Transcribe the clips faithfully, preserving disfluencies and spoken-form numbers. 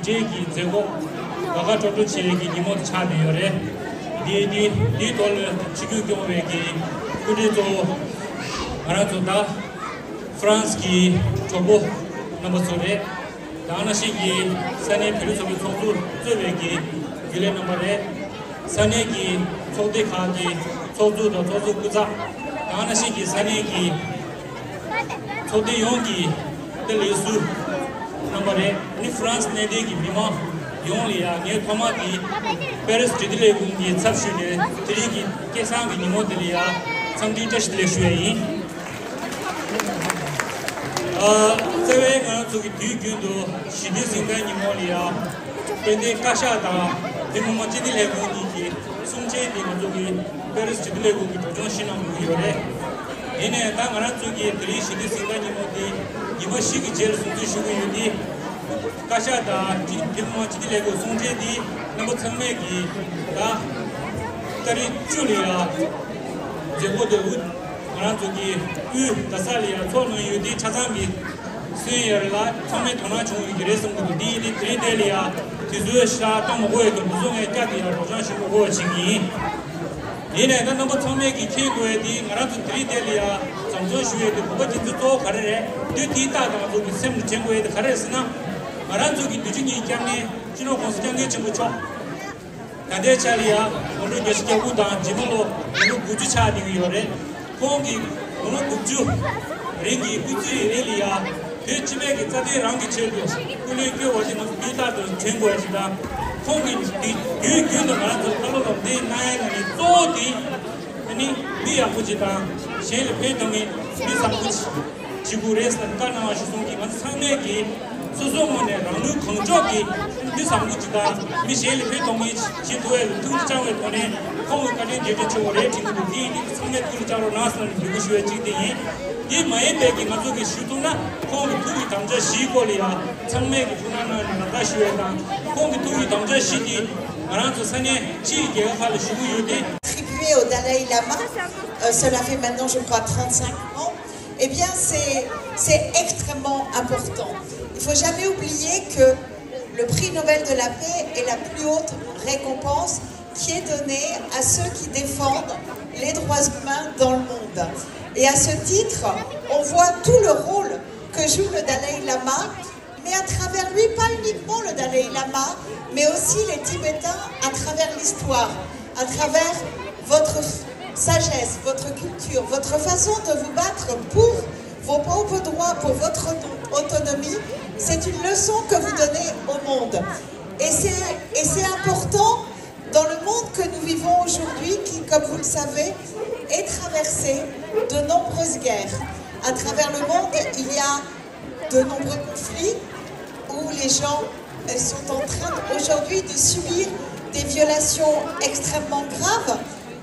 འབྲེལ་གྱི་མཛད་སྒོ་ག་ག་ཁྲོ་ཁྲོ་བྱེད་ཀྱི་ཉིན་མོ་དེ་ཆགས་བསྡད་ཡོད་རེད། འདི་འདི་འདིའི་ཐོག་ལ་ཆིབས་བསྒྱུར་སྐྱོང་བའི་གི་སྐུ་མགྲོན་གཙོ་བོ་ང་རང་ཚོ་ད་ཧྥ་རན་སི་གི་གྲོགས་པོ་རྣམ་པ་ཚོ་རེད། དེ་ནང་བཞིན་གྱི་ས་གནས་བོད་རིགས་ཚོགས་པའི་ཚོགས་གཙོ་གཙོས་པའི་གི་རྒྱུན་ལས་རྣམ་པ་རེད། ས་གནས་ཀྱི་ཚོགས་སྡེ་ཁག་གི་ཚོགས་གཙོ་དང་ཚོགས་གཙོ་སྐུ་ཚབ། དེ་ནང་བཞིན་གྱི་ས་གནས་ཀྱི་ཚོགས་སྡེ་ཡོངས་ཀྱི་ཏེ་ལེགས་སུ་རྣམ་པ་རེད། ནི་ཧྥ་རན་སི་གནས་སྡོད་ཀྱི་མི་མང་ཡོངས་ལ་ཡང་ངས་ཐོག་མ་དེ་པེ་རིས་འབྲེལ་ཡོད་ལས་ཁུངས་ཀྱི་ཚབ་ཞུས་ནས་དེ་རིང་གི་སྐལ་བཟང་གི་ཉིན་མོ་དེ་ལ་ཡང་འཚམས་འདྲིའི་བཀྲ་ཤིས་བདེ་ལེགས་ཞུ་ཡ་ཡིན། ཨ། རྩ་བའི་ང་རང་ཚོ་གི་དུས་རྒྱུན་དུ་ཞི་བདེའི་གཟེངས་རྟགས་ཉིན་མོ་ལ་ཡང་དཔལ་ལྡན་བཀའ་ཤག་དང་ཐེ་མུ་མ་སྤྱི་བདེ་ལས་ཁུངས་གཉིས་ཀྱི་གསུང་བཤད་དེ་ང་ཚོ་གི་པེ་རིས་འབྲེལ་ཡོད་ལས་ཁུངས་ཀྱི་སྒྲོག་སྦྱང་ཞུས་གནང་དགོས་ཀྱི་ཡོད་རེད། ཡིན་ནའི་ད་ང་རང་ཚོ་གི་དེ་རིང་ཞི་བདེའི་གཟེངས་རྟགས་ཉིན་མོ་འདི་ཉི་མ་བཞི་གི་རྗེས་ལ་སྲུང་བརྩི་ཞུ་གི་ཡོད་དེ། བཀའ་ཤག་དང་ཐེ་མུ་མ་སྤྱི་བདེ་ལས་ཁུངས་གསུང་བཤད་འདི་རྣམ་པ་ཚང་མས་ཀྱི་ད་ཏ་རིག་བཅུ་ལ་ཡ་མཛད་སྒོ་འདི་ང་རང་ཚོ་གི་དབུས་རྡ་ས་ལ་ཡ་ཚོགས་གནང་ཡོད་དེ་ཆ་ཚང་གི་སོན་ཡར་ལ་ཚང་མས་དོ་སྣང་བྱུང་ཡོད་ཀྱི་རེད་བསམ་གྱི་འདུག་འདི་ཡིན་དེ་དེ་རིང་དེ་ལ་ཡ་དུས་ཚོད་ཤ་སྟོང་མ་དགོས་ཡོད་དུ་འདི་ཚོ་ངས་བསྐྱར་དུ་ཡ་སྒྲོག་སྦྱང་ཞུ་དགོས་ཀྱི་ཡིན། ཡིན་ནའི་ད་རྣམ་པ་ཚང་མས་ཀྱིས་མཁྱེན་དགོས་ཡ་དེ་ང་རང་ཚོ་དེ་རིང་དེ་ལ་ཡ་བཟང་བཟང་ཞུ་ཡ་དེ་གོ་བ་རྒྱུ་མཚན་གཙོ་བོ་ག་རེ་རེད། དུས་དེའི་རྟགས་དང་ང་ཚོ་གི་སེམས་ལ་དྲན་དགོས་ཡ་དེ་ག་རེ་རེད་ཟེར་ན། ང་རང་ཚོ་གི་བདུན་ཅུ་ཉིན་སྐྱབས་གནས་སྤྱི་ནོར་༸གོང་ས་༸སྐྱབས་མགོན་ཆེན་པོ་མཆོག་ད་ལྟའི་ཆ་ལ་ཡ་དགུང་ལོ་བརྒྱད་ཅུ་གྱ་དགུ་དང་རྗེས་མ་ལོ་དགུང་ལོ་དགུ་བཅུ་ཆགས་བསྡད་ཀྱི་ཡོད་རེད། ཁོང་གིས་དགུང་ལོ་དགུ་བཅུ་རིང་གི་སྐུ་ཚེ་ཡུན་རིང་ལ་ཡ་བོད་སྤྱི་པའི་གི་རྩ་དོན་རང་གི་ཆེད་དུ་སྐུ་ལས་བསྐྱོན་པ་ཞིག་ང་ཚོ་དུས་རྟག་ཏུ་དྲན་དགོས་ཡ་ཞིག་དང་། ཁོང་གིས་དུས་རྒྱུན་རྒྱུན་དུ་ང་རང་ཚོར་བཀའ་སློབ་ལམ་སྟོན་གནང་ཡ་ནང་ནས་གཙོ་བོ་དེ་ཨ་ནི་མི་ཡག་པོ་ཅིག་དང་གཞན་ལ་ཕན་ཐོགས་མཁན་མི་བཟང་པོ་ཅིག་བྱེད་དགོས་རེད་ཟེར་ནས་བཀའ་གནང་བ་ཞིག་སོང་གི། ང་ཚོ་ཚང་མས་ཀྱིས་སོ་སོའི་ངོས་ནས་རང་ནུས་གང་ལྕོགས་ཀྱིས་མི་བཟང་པོ་ཅིག་དང་མི་གཞན་ལ་ཕན་ཐོགས་མཁན་ཅིག་བྱེད་ཐུབ་ཡ་ལ་ཐུགས་ཁུར་བཅངས་པའི་ཐོག་ནས་ཁོང་གི་བཀའ་དྲིན་རྗེས་དྲན་ཆེ་བོ་རེད་དྲན་གྱི་འདུག་འདི་ཡིན་དུས་ཚང་མས་ཐུགས་ལ་བཅངས་རོགས་གནང་ཟེར་ནས་འབོད་སྐུལ་ཞུ་བའི་གཅིག་དེ་ཡིན། འདི་མ་ཡིན་པའི་གི་ང་ཚོ་གིས་ཞུ་ཐུབ་ན་ཁོང་གི་ཐུགས་ཀྱི་དམ་བཅའ་བཞིའི་སྐོར་ལ་ཡང་ཚང་མས་ཀྱི་ཐུགས་སྣང་གནང་ནས་ལག་བསྟར་ཞུ་ཡས་དང་། ཁོང་གི་ཐུགས་ཀྱི་དམ་བཅའ་བཞི་དེ་ང་རང་ཚོ་ས་གནས་ཕྱི་ཡི་རྒྱལ་ཁབ་ཁག་ལ་ཞུ་གི་ཡོད་དེ། Attribué au Dalai Lama, euh, cela fait maintenant, je crois, trente-cinq ans, eh bien, c'est, c'est extrêmement important. Il faut jamais oublier que le prix Nobel de la paix est la plus haute récompense qui est donnée à ceux qui défendent les droits humains dans le monde. Et à ce titre, on voit tout le rôle que joue le Dalai Lama, mais à travers lui, pas uniquement le Dalai Lama, mais aussi les Tibétains à travers l'histoire, à travers votre sagesse, votre culture, votre façon de vous battre pour vos propres droits, pour votre auto-, autonomie. C'est une leçon que vous donnez au monde. Et c'est, et c'est important dans le monde que nous vivons aujourd'hui, qui, comme vous le savez, est traversé de nombreuses guerres. À travers le monde, il y a de nombreux conflits où les gens, euh, sont en train aujourd'hui de subir des violations extrêmement graves.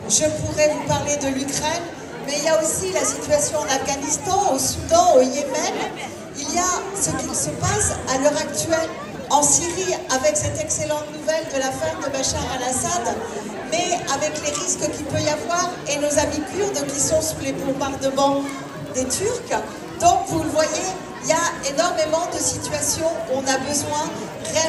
Je pourrais vous parler de l'Ukraine, mais il y a aussi la situation en Afghanistan, au Soudan, au Yémen. Il y a ce qu'il se passe à l'heure actuelle en Syrie avec cette excellente nouvelle de la fin de Bachar al-Assad, mais avec les risques qu'il peut y avoir et nos amis kurdes qui sont sous les bombardements des Turcs. Donc, vous le voyez, il y a énormément de situations où on a besoin réellement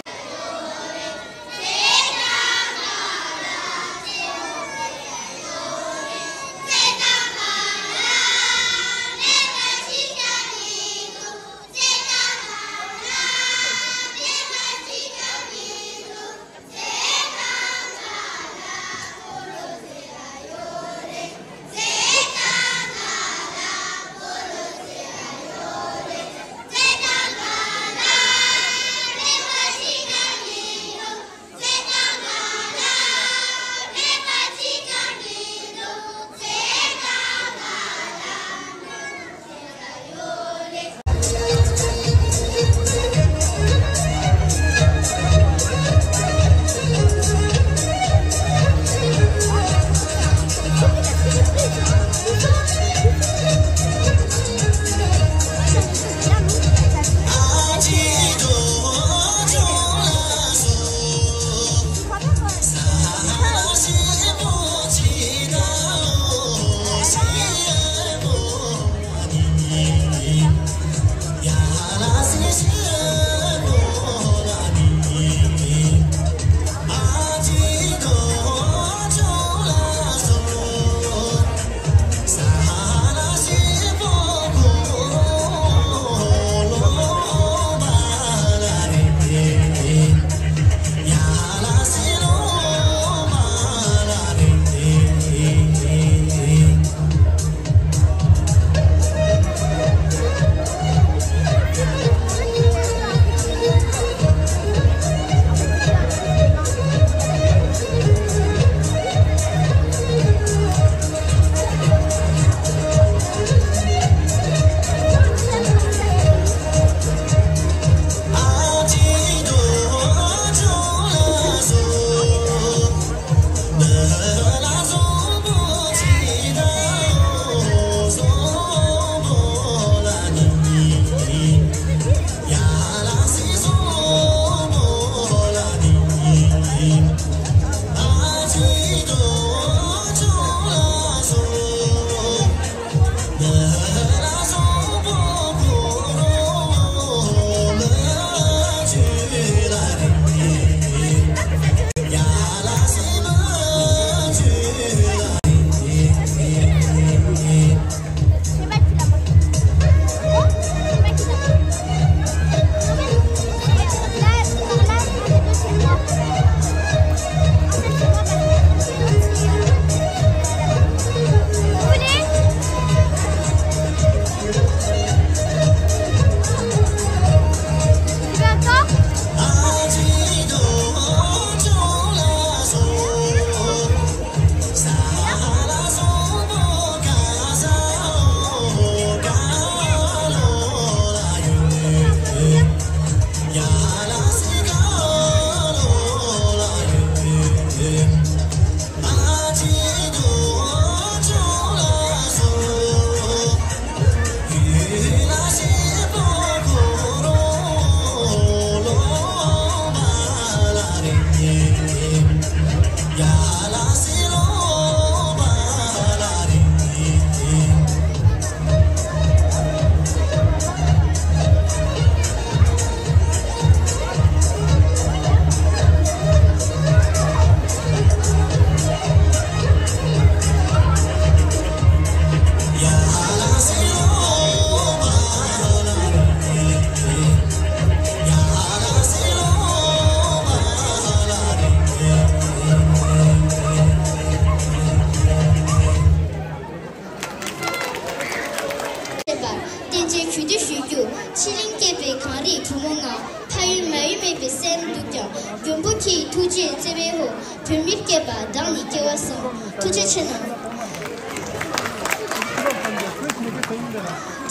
ཅན་གུས་འདུད་ཞུ་རྒྱུ། ཕྱི་གླིང་བསྐྱེད་པའི་གངས་རིའི་གྲུ་མོ་ལྔ། ཕ་ཡུལ་མ་ཡུལ་མེད་པའི་སེམས་སྡུག་ཀྱང་། མགོན་པོ་ཁྱེད་ཀྱི་ཐུགས་རྗེས་བརྩེ་བའི་ཧོབ། བོད་མིར་བསྐྱེད་པ་བདག་ནི་སྐལ་བ་བཟང་། ཐུགས་རྗེ་ཆེ་གནང་།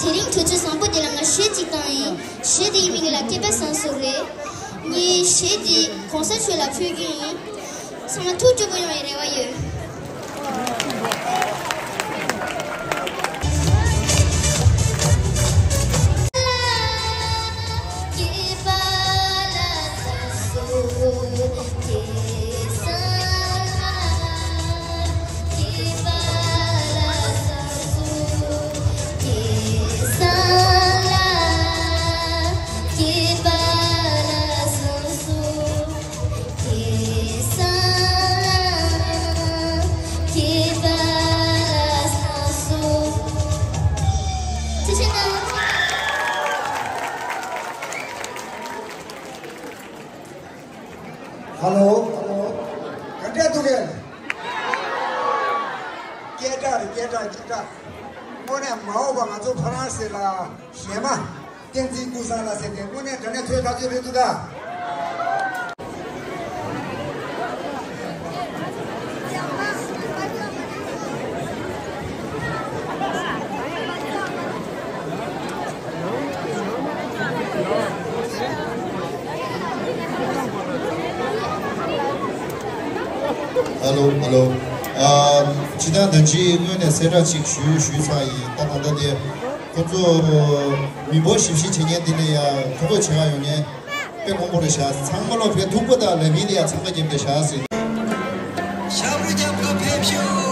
དེ་རིང་གྲོས་ཆོད་བཟང་པོ་འདི་ལ་ང་གཞས་གཅིག་བཏང་ཡིན། གཞས་འདིའི་མིང་ལ་སྐྱེས་པ་བཟང་སུ་རེད། ངས་གཞས་འདི་གོང་ས་མཆོག་ལ་ཕུལ་རྒྱུ་ཡིན། ཚང་མ་ཐུགས་སྐྱོ་པོ་ཡོང་བའི་རེ་བ་ཡོད། ཧ་ལོ། ག་འདྲ་འདུག་གས། སྐད་གྲགས་རེད། སྐད་གྲགས། སྐད་གྲགས། དངོས་གནས་མ་འོངས་པ་ང་ཚོ་ཕ་རན་སི་ལ་གཞས་མ་བསྟན་འཛིན་ཀུན་བཟང་ལགས་ཟེར་མཁན་དངོས་གནས་དྲང་གནས་ཐོས་ཐག་ཆོད་རེད་འདུག་ད། ཧ་ལོ། ཧ་ལོ། ཨ། སྤྱིར་བཏང་ད་ཅི་སྔོན་ནས་གསལ་བསྒྲགས་ཅིག་ཞུས་ཞུས་ཚར་ཡིན། ད་ད་ལྟ་དེ་ཁོ་ཚོ་མི་འབོར་ཞིབ་བཤེར་བྱེད་མཁན་དེ་ལས་ཡ་ཐོ་འགོད་བྱེད་ག་ཡོང་མཁན་དཔེ་མང་པོ་རེད་ཤག་ཚང་མ་ལོ་བས་ཐུག་པ་དང་ལ་མིན་ལ་ཡ་ཚང་མ་རྒྱབ་བསྡད་ཤག་ཟེར། ཞབས་བྲོ་རྒྱབ་ཁ་ཕེབས་ཤོག།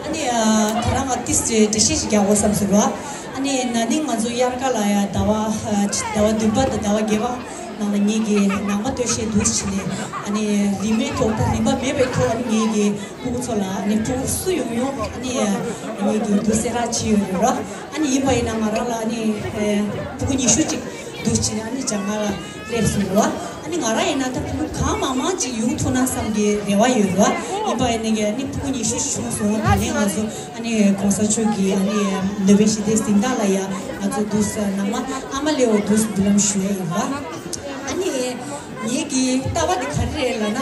ཨ་ནི་ཨ་ད་རང་ང་ཏིས་ཏེ་འགྲེལ་བཤད་ཅིག་རྒྱག་དགོས་བསམ་སོང་ར། ཨ་ནི་ན་ནིང་ང་ཚོ་དབྱར་ཁ་ལ་ཡ་ཟླ་བ་ཨ་ཟླ་བ་བདུན་པ་དང་ཟླ་བ་བརྒྱད་པ་ནང་ལ་ངེད་ཀྱིས་ནང་མ་སྟོད་གཞས་འདུག་སེ་བྱས་ནས། ཨ་ནི་རིན་མེད་ཐོག་ད་རིན་པ་མེད་པའི་ཐོག་ཨ་ནི་ངེད་ཀྱིས་ཕྲུ་གུ་ཚོ་ལ་ཨ་ནི་ཕྲུ་གུ་སུ་ཡོང་ཡོང་ཨ་ནི་ངེད་ཀྱིས་འདུག་སེ་གསལ་བསྒྲགས་བྱས་ཡོད་རེད་ར། ཨ་ནི་ཡིན་པ་ཡིན་ན་ང་རང་ལ་ཨ་ནི་ཕྲུ་གུ་ཉི་ཤུ་ཅིག་འདུག་སེ་བྱས་ནས་ཨ་ནི་སྦྱང་ག་ལ་སླེབས་སོང་ར། ཨ་ནི་ང་རང་ཡིན་ན་ད་ཕྲུ་གུ་གང་མང་མང་ཅིག་ཡོང་ཐུབ་ན་བསམ་གྱི་རེ་བ་ཡོད་ར། ཡིན་པ་ཡིན་ན་ཨ་ནི་ཕྲུ་གུ་ཉི་ཤུ་བྱུང་སོང་། ད་ནི་ང་ཚོ་ཨ་ནི་གོང་ས་མཆོག་གི་ཨ་ནི་ནོ་བེལ་ཞི་བདེའི་གཟེངས་རྟགས་ལ་ཡ་ང་ཚོ་འདུག་སེ་ནང་མ་ཨ་མ་ལེའོ་འདུག་སེ་འབུལ་ལམ་ཞུ་ཡ་ཡིན་ར། ཨ་ནི་ངེད་ཀྱི་ལྟ་བ་དེ་ག་རེ་རེད་ལབ་ན།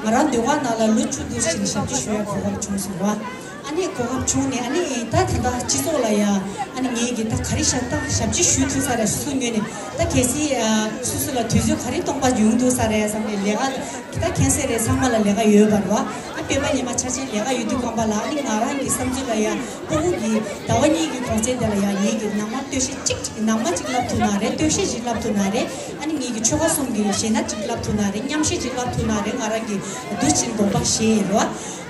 ང་རང་ཟློས་གར་ནང་ལ་ལོ་བཅུ་འདུག་སེ་ཞབས་ཕྱི་ཞུ་ཡ་གོ་སྐབས་བྱུང་སོང་ར། ཨ་ནི་གོ་སྐབས་བྱུང་ནས་ཨ་ནི་ད་ད་ལྟ་སྤྱི་ཚོགས་ལ་ཡ་ཨ་ནི་ངེད་ཀྱིས་ད་ག་རེ་ཞབས་ད་ཞབས་ཕྱི་ཞུ་ཐུབ་ས་རེད། སོ་སོའི་ངོས་ནས་ད་གལ་སྲིད་ཨ་སོ་སོ་ལ་དུས་ཚོད་ག་རེ་སྟོང་པ་ཡོང་འདུག་ས་རེད་བསམ་ནས་ལས་ཀ་ད་ཁྱད་མཚར་རེད། ཚང་མ་ལ་ལས་ཀ་ཡོད་པ་རེད་བ། ཨ་སྤེན་པ་ཉི་མ་འཆར་ཅན་ལས་ཀ་ཡོད་དུས་སྒང་པ་ལ་ཨ་ནི་ང་རང་གི་བསམ་ཚུལ་ལ་ཡ་ཕྲུ་གུ་གི་ཟླ་བ་གཉིས་ཀྱི་གུང་སེང་དེ་ལ་ཡ་ངེད་ཀྱིས་ནང་མ་སྟོད་གཞས་གཅིག་ནང་མ་གཅིག་བསླབ་ཐུབ་ན་རེད། སྟོད་གཞས་གཅིག་བསླབ་ཐུབ་ན་རེད། ཨ་ནི་ངེད་ཀྱི་ཆོལ་ཁ་གསུམ་གྱི་གཞས་སྣ་གཅིག་བསླབ་ཐུབ་ན་རེད། མཉམ་གཞས་གཅིག་བསླབ་ཐུབ་ན་རེད། ང་རང་གིས་འདུག་སེ་དགོངས་པ་བཞེས་ཡིན་རོ།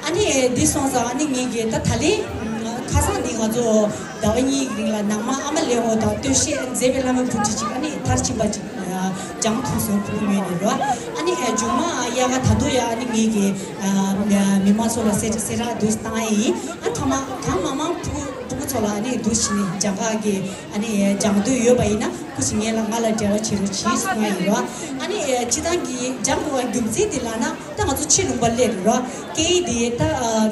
ཨ་ནི་འདི་སོང་ཙང་ཨ་ནི་ངེད་ཀྱིས་ད་ད་ལན་ཁ་སང་འདི་ང་ཚོ་ཟླ་བ་གཉིས་ཀྱི་རིང་ལ་ནང་མ་ཨ་མ་ལེའོ་དང་སྟོད་གཞས་མཛད་པའི་བླ་མ་བུ་ཁྲིད་ཅིག་ཨ་ནི་མཐར་ཕྱིན་པ་ཅིག་སྦྱང་ཐུབ་སོང་ཕྲུ་གུ་ངོས་ནས་རོ། ཨ་ནི་མཇུག་མ་དབྱར་ཁ་ད་དུང་ཡ་ཨ་ནི་ངེད་ཀྱིས་མི་མང་ཚོ་ལ་གསལ་གསལ་བསྒྲགས་འདུག་སེ་བཏང་ཡ་ཡིན། ཨ་ཐ་མ་གང་མང་མང་ཕྲུ་གུ་ཕྲུ་གུ་ཚོ་ལ་ཨ་ནི་འདུག་སེ་ནས་སྦྱང་ག་གི་ཨ་ནི་སྦྱང་འདོད་ཡོད་པ་ཡིན་ན་སྐུ་མཁྱེན་ལ་ང་ལ་འབྲེལ་བ་བྱེད་རོགས་གྱིས་གསུང་ཡ་ཡིན་རོ། ཨ་ནི་སྤྱིར་བཏང་གི་སྦྱང་དགོས་པ་རྒྱུ་མཚན་དེ་ལབ་ན་ད་ང་ཚོ་ཕྱི་ལུང་པ་སླེབས་རོ། སྐད་ཡིག་དེ་ད་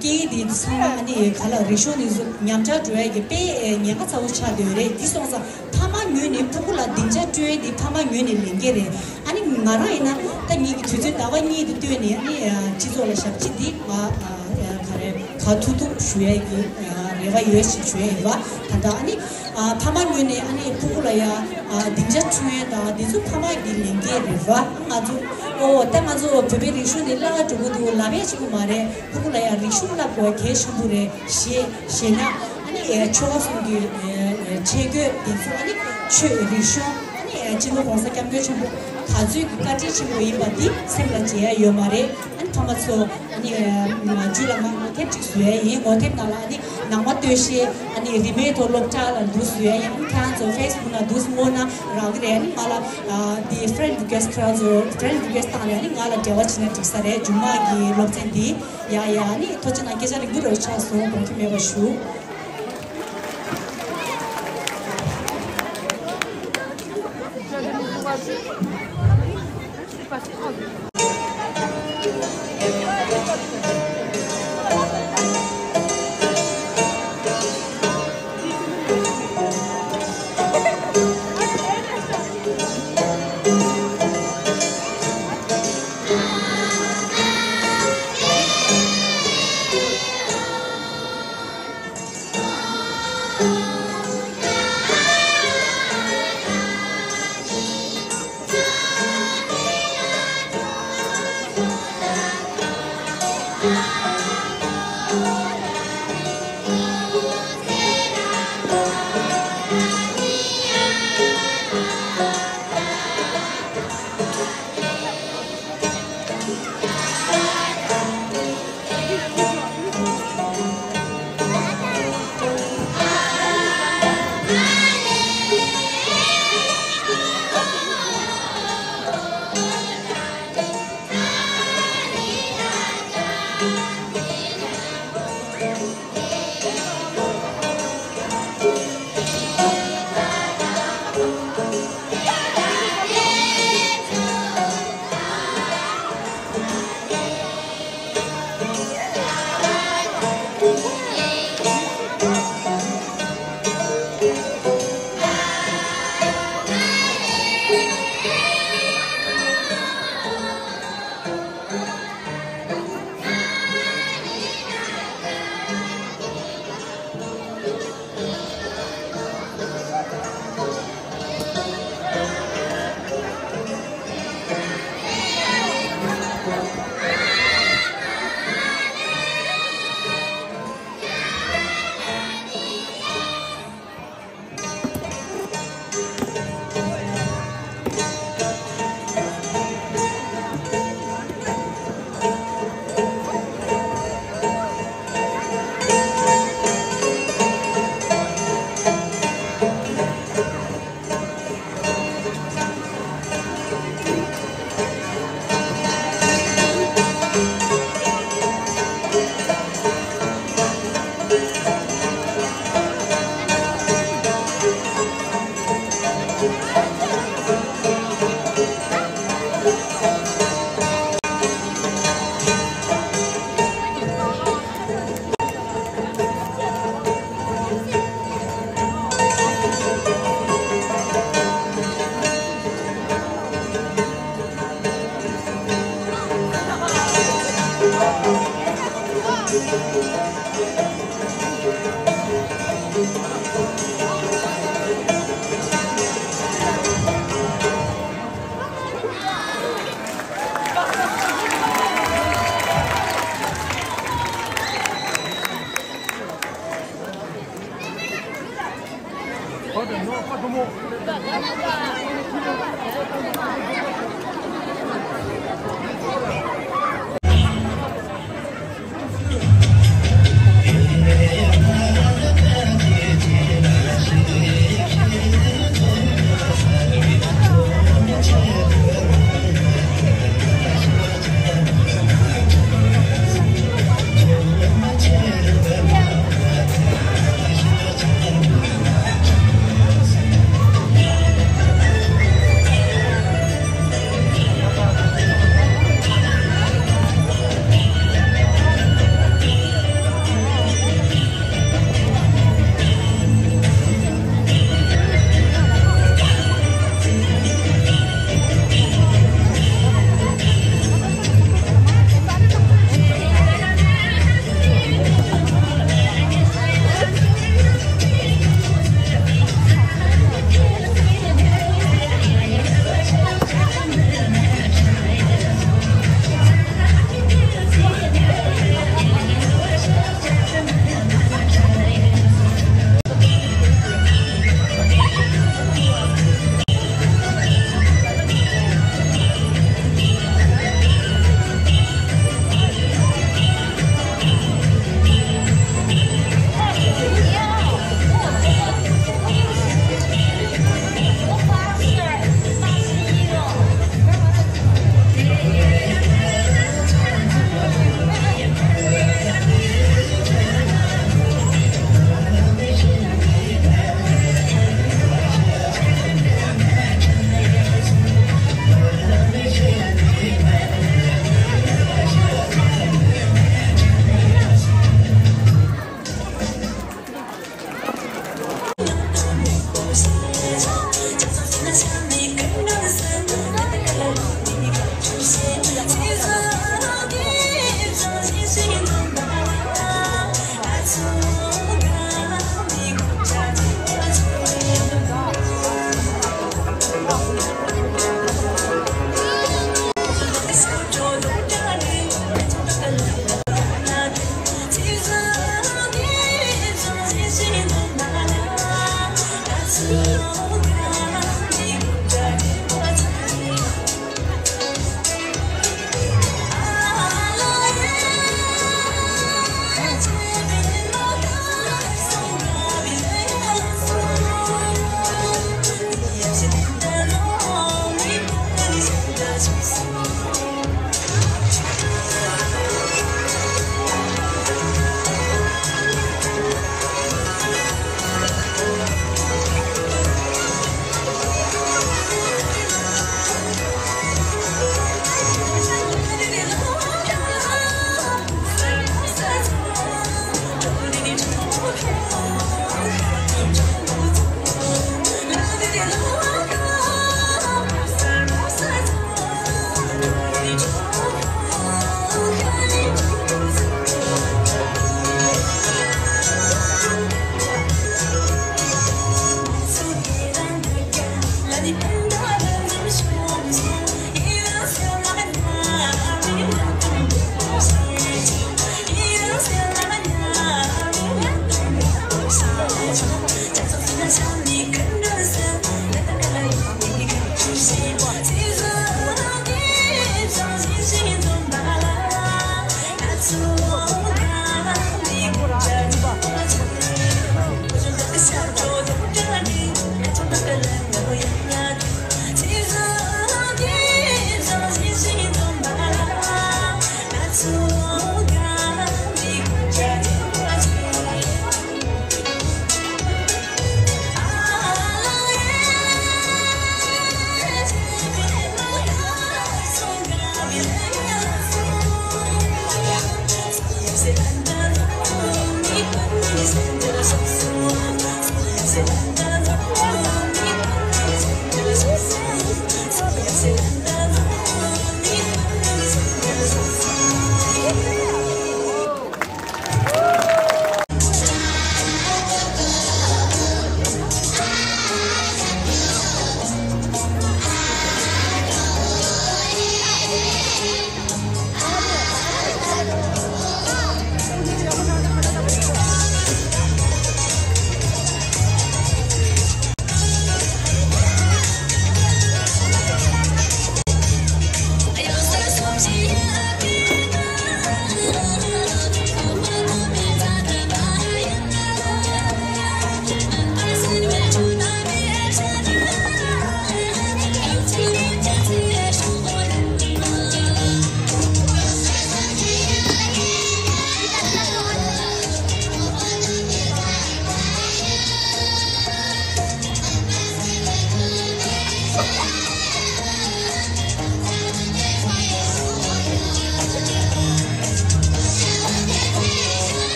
སྐད་ཡིག་དེ་ཚང་མ་ཨ་ནི་ག་ལ་རིག་གཞུང་ནས་ཉམས་ཆག་འགྲོ་ཡ་གི་དཔེ་ཉེན་ཁ་ཚ་བོ་ཆགས་བསྡད་ཡོད་རེད། འདི་སོང་ཙང་ཕ་མ་ངོས་ནས་ཕྲུ་གུ་ལ་སྡིངས་ཆ་སྤྲོད་ཡ་དེ་ཕ་མ་ངོས་ནས་ལས་འགན་རེད། ཨ་ནི་ང་རང་ཡིན་ན་ད་ངེད་ཀྱི་དུས་ཚོད་ཟླ་བ་གཉིས་དེ་བཏོན་ནས་ཨ་ནི་སྤྱི་ཚོགས་ལ་ཞབས་ཕྱི་འདི་ང་ག་རེ་ག་ཐུབ་ཐུབ་ཞུ་ཡ་གི་རེ་བ་ཡོད་ཞེས་ཞུ་ཡ་ཡིན་པ། ད་ལྟ་ཨ་ནི་ཕ་མ་ངོས་ནས་ཨ་ནི་ཕྲུ་གུ་ལ་ཡ་སྡིངས་ཆ་སྤྲོད་ཡ་དང་འདི་ཚོ་ཕ་མ་གི་ལས་འགན་རེད་བ། ང་ཚོ་ཨོ་ད་ང་ཚོ་བོད་པའི་རིག་གཞུང་འདི་བརླག་འགྲོ་གི་འདུག་ལབ་ཡ་ཆེ་པོ་མ་རེད། ཕྲུ་གུ་ལ་ཡ་རིག་གཞུང་བསླབ་དགོས་གལ་ཆེན་པོ་རེད། ཞེས་ཞེ་ན་ཨ་ནི་ཆོལ་ཁ་གསུམ་གྱི་ཆས་གོས་དེ་ཚོ་ཨ་ནི་ཆོས་རིག་གཞུང་ཨ་ནི་སྤྱི་ནོར་༸གོང་ས་༸སྐྱབས་མགོན་ཆེན་པོ་ག་ཚོད་ཀྱི་བཀའ་དྲིན་ཆེན་པོ་ཡིན་པ་འདི་སེམས་ལ་བརྗེད་ཡ་ཡོད་མ་རེད། ཨ་ནི་ཕ་མ་ཚོ་ཨ་ནི་རྒྱུད་ལ་ང་ངོ་དེབ་ཅིག་བཟོ་ཡ་ཡིན། ངོ་དེབ་ནང་ལ་ཨ་ནི་ནང་མ་སྟོད་གཞས་ཨ་ནི་རིན་མེད་ཐོག་སློབ་གྲྭ་ལ་འདུག་བཟོ་ཡ་ཡིན། ཨ་ནི་ཁྱེད་རང་ཚོ་ཕེ་སི་བུག་ནང་འདུག་བཟོ་ན་རག་གི་རེད། ཨ་ནི་ང་ལ་འདི་friend request ཁྱེད་རང་ཚོ་friend request བཏང་ནས་ཨ་ནི་ང་ལ་འབྲེལ་བ་བྱས་ན་འགྲིག་ས་རེད། མཇུག་མ་གི་སློབ་ཚན་འདི། ཡ་ཡ། ཨ་ནི་ཐུགས་རྗེ་གནང་། སྐད་ཆ་རིང་པོ་རེ་ཆགས་སོང་། དགོངས་འཐུས་མེད་པ་ཞུ།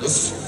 This